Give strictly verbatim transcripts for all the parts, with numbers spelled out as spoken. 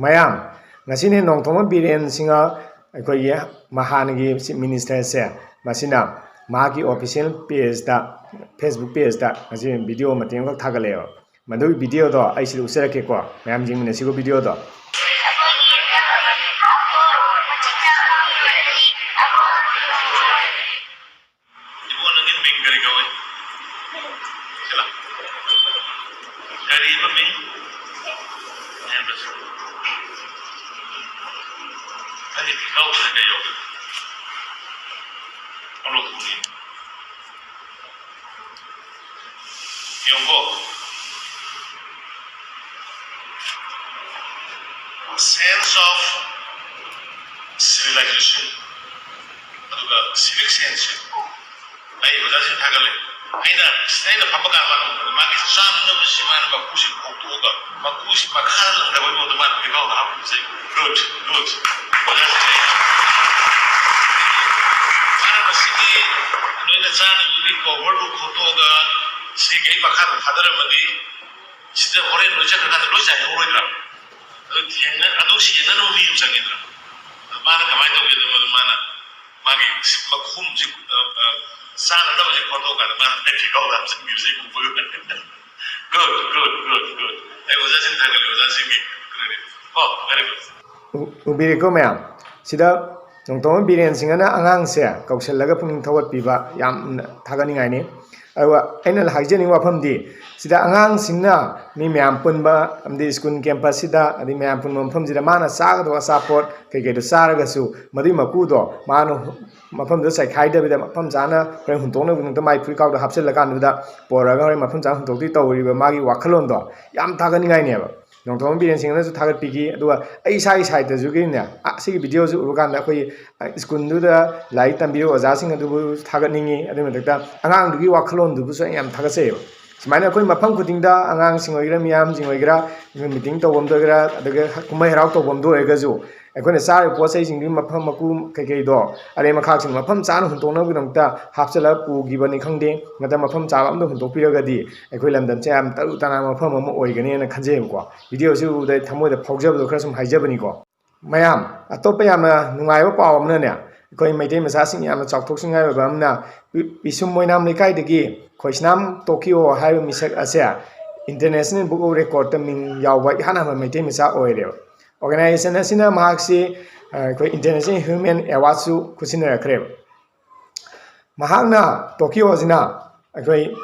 ꯃꯌꯥꯝ, ꯉꯁꯤꯅꯦ ꯅꯣꯡꯊꯣꯝꯕꯝ ꯕꯤꯔꯦꯟ ꯁꯤꯡꯍ, ꯑꯩꯈꯣꯏꯒꯤ ꯃꯍꯥꯅꯒꯤ ꯆꯤꯐ ꯃꯤꯅꯤꯁꯇꯔꯁꯦ, ꯃꯁꯤꯅ ꯃꯍꯥꯛꯀꯤ ꯑꯣꯐꯤꯁꯤꯌꯦꯜ ꯄꯦꯖꯇ, ꯐꯦꯁꯕꯨꯛ ꯄꯦꯖꯇ ꯉꯁꯤ ꯚꯤꯗꯤꯑꯣ ꯃꯇꯦꯛ ꯑꯃꯈꯛ ꯊꯥꯒꯠꯂꯛꯑꯦꯕ꯫ ꯃꯗꯨꯒꯤ ꯚꯤꯗꯤꯑꯣꯗꯣ ꯑꯩ ꯁꯤꯗ ꯎꯠꯆꯔꯛꯀꯦꯀꯣ, ꯃꯌꯥꯝ ꯌꯦꯡꯃꯤꯟꯅꯁꯤꯀꯣ ꯚꯤꯗꯤꯑꯣꯗꯣ꯫ ꯏꯕꯨꯡꯉꯣ, ꯅꯪꯒꯤ ꯃꯤꯡ ꯀꯔꯤ ꯀꯧꯏ? ꯁꯤꯂꯥ꯫ ꯀꯔꯤꯕ ꯃꯤꯡ? ꯍꯦꯟꯕꯁꯨ꯫ ꯅꯪꯒꯤ ꯐꯤꯈꯥꯎꯁꯤꯗ ꯀꯩ ꯌꯥꯎꯒꯦ? ꯑꯃꯨꯛ ꯂꯧꯊꯣꯛꯅꯤꯡꯉꯤ꯫ ꯌꯦꯡꯉꯨꯀꯣ꯫ Sense of civilization, ꯑꯗꯨꯒ civic sense꯫ ꯑꯩ ꯑꯣꯖꯥꯁꯤꯡ ꯊꯥꯒꯠꯂꯦ꯫ ꯑꯩꯅ, ꯑꯩꯅ ꯐꯝꯕ ꯀꯥꯟꯗ ꯃꯥꯅ ꯎꯕꯗ ꯃꯥꯒꯤ ꯆꯥꯅꯕꯁꯤ ꯃꯥꯅ ꯃꯀꯨꯁꯤ ꯈꯣꯛꯇꯣꯛꯑꯒ, ꯃꯀꯨꯁꯤ ꯃꯈꯥꯗ ꯂꯪꯊꯕꯒꯤ ꯃꯑꯣꯡꯗ ꯃꯥꯅ ꯐꯤꯈꯥꯎꯗ ꯍꯥꯞꯄꯤꯕꯁꯦ꯫ Good, good꯫ ꯑꯣꯖꯥꯁꯤꯡ ꯂꯩ꯫ ꯃꯥꯅ ꯃꯁꯤꯒꯤ ꯅꯣꯏꯅ ꯆꯥꯅꯕꯒꯤ cover ꯗꯨ ꯈꯣꯛꯇꯣꯛꯑꯒ ꯁꯤꯒꯤ ꯃꯈꯥꯗ ꯊꯥꯗꯔꯝꯃꯗꯤ ꯁꯤꯗ ꯍꯣꯔꯦꯟ ꯂꯣꯏ ꯆꯠꯈ꯭ꯔꯀꯥꯟꯗ ꯂꯣꯏ ꯆꯥꯏꯍꯧꯔꯣꯏꯗ꯭ꯔꯥ? ꯑꯗꯨ ꯊꯦꯡꯅ-, ꯑꯗꯨ ꯁꯦꯡꯅꯅꯕ ꯃꯤ ꯑꯃ ꯆꯪꯉꯤꯗꯅ꯫ ꯑꯗꯨ ꯃꯥꯅ ꯀꯃꯥꯏꯅ ꯇꯧꯒꯦꯗ, ꯃꯗꯨ ꯃꯥꯅ ꯃꯥꯒꯤ ꯃꯈꯣꯝꯁꯤ, ꯑ, ꯑ, ꯆꯥꯅꯅꯕꯁꯤ ꯈꯣꯠꯇꯣꯛꯑꯀꯥꯟꯗ ꯃꯥꯅ ꯐꯤꯈꯥꯎꯗ ꯍꯥꯞꯆꯤꯟꯈꯤꯕꯁꯤ ꯎꯕ꯫ Good, good, good, good꯫ ꯑꯩ ꯑꯣꯖꯥꯁꯤꯡ ꯊꯥꯒꯠꯂꯤ, ꯑꯣꯖꯥꯁꯤꯡꯒꯤ credit꯫ Oh, very good꯫ ꯎ-, ꯎꯕꯤꯔꯦꯀꯣ ꯃꯌꯥꯝ, ꯁꯤꯗ ꯅꯣꯡꯊꯣꯝꯕꯝ ꯕꯤꯔꯦꯟ ꯁꯤꯡꯍꯅ ꯑꯉꯥꯡꯁꯦ ꯀꯧꯁꯜꯂꯒ ꯄꯨꯛꯅꯤꯡ ꯊꯧꯒꯠꯄꯤꯕ ꯌꯥꯝꯅ ꯊꯥꯒꯠꯅꯤꯡꯉꯥꯏꯅꯤ꯫ ꯑꯗꯨꯒ ꯑꯩꯅ ꯍꯥꯏꯖꯅꯤꯡꯕ ꯋꯥꯐꯝꯗꯤ, ꯁꯤꯗ ꯑꯉꯥꯡꯁꯤꯡꯅ ꯃꯤ ꯃꯌꯥꯝ ꯄꯨꯟꯕ ꯑꯃꯗꯤ ꯁ꯭ꯀꯨꯜ ꯀꯦꯝꯄꯁꯁꯤꯗ, ꯑꯗꯩ ꯃꯌꯥꯝ ꯄꯨꯟꯕ ꯃꯐꯝꯁꯤꯗ ꯃꯥꯅ ꯆꯥꯒꯗꯕ ꯑꯆꯥꯄꯣꯠ ꯀꯩꯀꯩꯗꯣ ꯆꯥꯔꯒꯁꯨ, ꯃꯗꯨꯒꯤ ꯃꯀꯨꯗꯣ ꯃꯥꯅ ꯃꯐꯝꯗꯨꯗ ꯆꯥꯏꯈꯥꯏꯗꯕꯤꯗ, ꯃꯐꯝ ꯆꯥꯅ ꯍꯣꯔꯦꯟ ꯍꯨꯟꯇꯣꯛꯅꯕꯒꯤꯗꯃꯛꯇ ꯃꯥꯏ ꯐꯨꯔꯤꯠꯈꯥꯎꯗ ꯍꯥꯞꯆꯤꯜꯂꯀꯥꯟꯗꯨꯗ ꯄꯣꯔꯛꯑꯒ ꯍꯣꯔꯦꯟ ꯃꯐꯝ ꯆꯥꯅ ꯍꯨꯟꯇꯣꯛꯇꯣꯏ ꯇꯧꯔꯤꯕ ꯃꯥꯒꯤ ꯋꯥꯈꯜꯂꯣꯟꯗꯣ ꯌꯥꯝ ꯊꯥꯒꯠꯅꯤꯡꯉꯥꯏꯅꯦꯕ꯫ ꯅꯣꯡꯊꯣꯝꯕꯝ ꯕꯤꯔꯦꯟ ꯁꯤꯡꯍꯅꯁꯨ ꯊꯥꯒꯠꯄꯤꯈꯤ, ꯑꯗꯨꯒ ꯑꯩ ꯏꯁꯥꯒꯤ ꯁꯥꯏꯠꯇꯁꯨ ꯀꯤꯅꯦ, ꯑ, ꯁꯤꯒꯤ ꯚꯤꯗꯤꯑꯣꯁꯤ ꯎꯕ ꯀꯥꯟꯗ ꯑꯩꯈꯣꯏ, ꯑ, ꯁ꯭ꯀꯨꯜꯗꯨꯗ ꯂꯥꯏꯔꯤꯛ ꯇꯝꯕꯤꯔꯤꯕ ꯑꯣꯖꯥꯁꯤꯡ ꯑꯗꯨꯕꯨ ꯊꯥꯒꯠꯅꯤꯡꯉꯤ, ꯑꯗꯨꯒꯤ ꯃꯊꯛꯇ ꯑꯉꯥꯡꯗꯨꯒꯤ ꯋꯥꯈꯜꯂꯣꯟꯗꯨꯕꯨꯁꯨ ꯑꯩ ꯌꯥꯝ ꯊꯥꯒꯠꯆꯩꯑꯕ꯫ ꯁꯨꯃꯥꯏꯅ ꯑꯩꯈꯣꯏ ꯃꯐꯝ ꯈꯨꯗꯤꯡꯗ ꯑꯉꯥꯡꯁꯤꯡ ꯑꯣꯏꯒꯦꯔꯥ, ꯃꯤꯌꯥꯝꯁꯤꯡ ꯑꯣꯏꯒꯦꯔꯥ, ꯑꯩꯈꯣꯏ ꯃꯤꯇꯤꯡ ꯇꯧꯐꯝꯗ ꯑꯣꯏꯒꯦꯔꯥ, ꯑꯗꯨꯒ ꯀꯨꯝꯍꯩ ꯍꯔꯥꯎ ꯇꯧꯐꯝꯗ ꯑꯣꯏꯔꯒꯁꯨ, ꯑꯩꯈꯣꯏꯅ ꯆꯥꯔꯤꯕ ꯄꯣꯠ ꯆꯩꯁꯤꯡꯗꯨꯒꯤ ꯃꯐꯝ ꯃꯀꯨ ꯀꯩꯀꯩꯗꯣ, ꯑꯔꯦꯝ ꯑꯈꯥꯛꯁꯤꯡ ꯃꯐꯝ ꯆꯥꯅ ꯍꯨꯟꯇꯣꯛꯅꯕꯒꯤꯗꯃꯛꯇ ꯍꯥꯞꯆꯤꯜꯂꯒ ꯄꯨꯈꯤꯕꯅꯤ ꯈꯪꯗꯦ, ꯅꯠꯇ꯭ꯔꯒ ꯃꯐꯝ ꯆꯥꯕ ꯑꯝꯗ ꯍꯨꯟꯗꯣꯛꯄꯤꯔꯒꯗꯤ ꯑꯩꯈꯣꯏ ꯂꯝꯗꯝꯁꯦ ꯌꯥꯝ ꯇꯔꯨ ꯇꯅꯥꯟꯕ ꯃꯐꯝ ꯑꯃ ꯑꯣꯏꯒꯅꯦꯅ ꯈꯟꯖꯩꯕꯀꯣ꯫ ꯚꯤꯗꯤꯑꯣꯁꯤ ꯎꯕꯗ ꯑꯩ ꯊꯃꯣꯏꯗ ꯐꯥꯎꯖꯕꯗꯣ ꯈꯔ ꯁꯨꯝ ꯍꯥꯏꯖꯕꯅꯤꯀꯣ꯫ ꯃꯌꯥꯝ, ꯑꯇꯣꯞꯄ ꯌꯥꯝꯅ ꯅꯨꯡꯉꯥꯏꯕ ꯄꯥꯎ ꯑꯃꯅꯅꯦ, ꯑꯩꯈꯣꯏ ꯃꯩꯇꯩ ꯃꯆꯥꯁꯤꯡ ꯌꯥꯝꯅ ꯆꯥꯎꯊꯣꯛꯆꯅꯤꯡꯉꯥꯏ ꯑꯣꯏꯕ ꯑꯃꯅ, ꯄꯤ-, ꯄꯤꯁꯨꯝ ꯃꯣꯏꯅꯥꯝ ꯂꯩꯀꯥꯏꯗꯒꯤ ꯈꯣꯏꯁꯅꯥꯝ ꯇꯣꯀꯤꯌꯣ ꯍꯥꯏꯕ ꯃꯤꯁꯛ ꯑꯁꯦ International Book of Recordꯇ ꯃꯤꯡ ꯌꯥꯎꯕ ꯏꯍꯥꯟ ꯍꯥꯟꯕ ꯃꯩꯇꯩ ꯃꯆꯥ ꯑꯣꯏꯔꯦꯕ꯫ Organization ꯑꯁꯤꯅ ꯃꯍꯥꯛꯁꯤ, ꯑ, ꯑꯩꯈꯣꯏ International Human Awardꯁꯨ ꯈꯨꯠꯁꯤꯟꯅꯔꯛꯈ꯭ꯔꯦꯕ꯫ ꯃꯍꯥꯛꯅ, ꯇꯣꯀꯤꯌꯣ ꯑꯁꯤꯅ ꯑꯩꯈꯣꯏ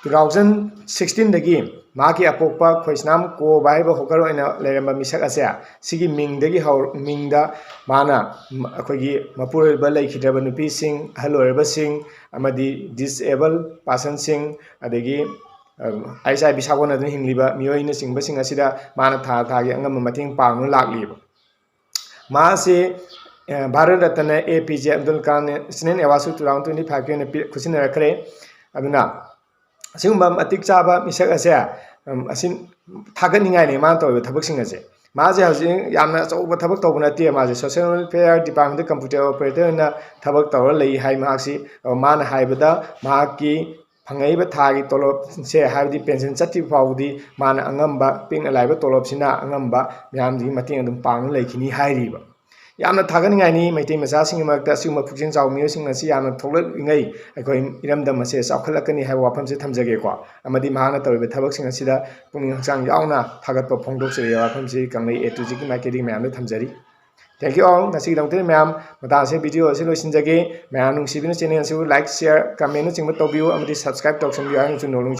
two thousand sixteenꯗꯒꯤ ꯃꯍꯥꯛꯀꯤ ꯑꯄꯣꯛꯄ ꯈꯣꯏꯁꯅꯥꯝ ꯀꯣꯕ ꯍꯥꯏꯕ ꯍꯣꯀꯔ ꯑꯣꯏꯅ ꯂꯩꯔꯝꯕ ꯃꯤꯁꯛ ꯑꯁꯦ, ꯁꯤꯒꯤ ꯃꯤꯡꯗꯒꯤ ꯍꯧ-, ꯃꯤꯡꯗ ꯃꯥꯅ ꯃ-, ꯑꯩꯈꯣꯏꯒꯤ ꯃꯄꯨꯔꯣꯏꯕ ꯂꯩꯈꯤꯗ꯭ꯔꯕ ꯅꯨꯄꯤꯁꯤꯡ, ꯑꯍꯜ ꯑꯣꯏꯔꯕꯁꯤꯡ, ꯑꯃꯗꯤ disabled personꯁꯤꯡ, ꯑꯗꯒꯤ, ꯑ, HIV ꯁꯥꯒꯣꯟꯅꯗꯨꯅ ꯍꯤꯡꯂꯤꯕ ꯃꯤꯑꯣꯏꯅꯆꯤꯡꯕꯁꯤꯡ ꯑꯁꯤꯗ ꯃꯥꯅ ꯊꯥ ꯊꯥꯒꯤ ꯑꯉꯝꯕ ꯃꯇꯦꯡ ꯄꯥꯡꯗꯨꯅ ꯂꯥꯛꯂꯤꯕ꯫ ꯃꯍꯥꯛꯁꯤ, ꯑ, Bharat Ratna A P J Abdul Kalam National Awardꯁꯨ two thousand twenty fiveꯀꯤ ꯑꯣꯏꯅ ꯄꯤ-, ꯈꯨꯠꯁꯤꯟꯅꯔꯛꯈ꯭ꯔꯦ꯫ ꯑꯗꯨꯅ ꯑꯁꯤꯒꯨꯝꯕ ꯃꯇꯤꯛ ꯆꯥꯕ ꯃꯤꯁꯛ ꯑꯁꯦ, ꯎꯝ, ꯑꯁꯤ ꯊꯥꯒꯠꯅꯤꯡꯉꯥꯏꯅꯤ ꯃꯥꯅ ꯇꯧꯔꯤꯕ ꯊꯕꯛꯁꯤꯡ ꯑꯁꯦ꯫ ꯃꯥꯁꯦ ꯍꯧꯖꯤꯛ ꯌꯥꯝꯅ ꯑꯆꯧꯕ ꯊꯕꯛ ꯇꯧꯕ ꯅꯠꯇꯦ, ꯃꯥꯁꯦ Social Welfare Departmentꯇ computer operator ꯑꯣꯏꯅ ꯊꯕꯛ ꯇꯧꯔ ꯂꯩ ꯍꯥꯏ꯫ ꯃꯍꯥꯛꯁꯤ, ꯑ, ꯃꯥꯅ ꯍꯥꯏꯕꯗ ꯃꯍꯥꯛꯀꯤ ꯐꯪꯉꯛꯏꯕ ꯊꯥꯒꯤ ꯇꯣꯂꯣꯞꯁꯦ, ꯍꯥꯏꯕꯗꯤ pension ꯆꯠꯇ꯭ꯔꯤꯕ ꯐꯥꯎꯕꯗꯤ ꯃꯥꯅ ꯑꯉꯝꯕ, ꯄꯤꯛꯅ ꯂꯥꯏꯕ ꯇꯣꯂꯣꯞꯁꯤꯅ ꯑꯉꯝꯕ ꯃꯌꯥꯝꯁꯤꯒꯤ ꯃꯇꯦꯡ ꯑꯗꯨꯝ ꯄꯥꯡꯅ ꯂꯩꯈꯤꯅꯤ ꯍꯥꯏꯔꯤꯕ꯫ ꯌꯥꯝꯅ ꯊꯥꯒꯠꯅꯤꯡꯉꯥꯏꯅꯤ ꯃꯩꯇꯩ ꯃꯆꯥꯁꯤꯡꯒꯤ ꯃꯔꯛꯇ ꯑꯁꯤꯒꯨꯝꯕ ꯄꯨꯛꯆꯦꯜ ꯆꯥꯎꯕ ꯃꯤꯑꯣꯏꯁꯤꯡ ꯑꯁꯤ ꯌꯥꯝꯅ ꯊꯣꯛꯂꯛꯂꯤꯉꯩ ꯑꯩꯈꯣꯏ ꯏꯔꯝꯗꯝ ꯑꯁꯦ ꯆꯥꯎꯈꯠꯂꯛꯀꯅꯤ ꯍꯥꯏꯕ ꯋꯥꯐꯝꯁꯦ ꯊꯝꯖꯒꯦꯀꯣ꯫ ꯑꯃꯗꯤ ꯃꯍꯥꯛꯅ ꯇꯧꯔꯤꯕ ꯊꯕꯛꯁꯤꯡ ꯑꯁꯤꯗ ꯄꯨꯛꯅꯤꯡ ꯍꯛꯆꯥꯡ ꯌꯥꯎꯅ ꯊꯥꯒꯠꯄ ꯐꯣꯡꯗꯣꯛꯆꯔꯤ꯫ ꯋꯥꯐꯝꯁꯤ ꯀꯪꯂꯩ A to Zꯒꯤ ꯃꯥꯏꯀꯩꯗꯒꯤ ꯃꯌꯥꯝꯗ ꯊꯝꯖꯔꯤ꯫ Thank you all꯫ ꯉꯁꯤꯒꯤꯗꯃꯛꯇꯗꯤ ꯃꯌꯥꯝ ꯃꯇꯥꯡ ꯑꯁꯤꯗ video ꯑꯁꯤ ꯂꯣꯏꯁꯤꯟꯖꯒꯦ꯫ ꯃꯌꯥꯝ ꯅꯨꯡꯁꯤꯕꯤꯅ channel ꯑꯁꯤꯕꯨ like, share, commentꯅꯆꯤꯡꯕ ꯇꯧꯕꯤꯌꯨ ꯑꯃꯗꯤ subscribe ꯇꯧꯁꯟꯕꯤꯌꯨ ꯍꯥꯏꯅꯁꯨ ꯅꯣꯡꯂꯨꯛ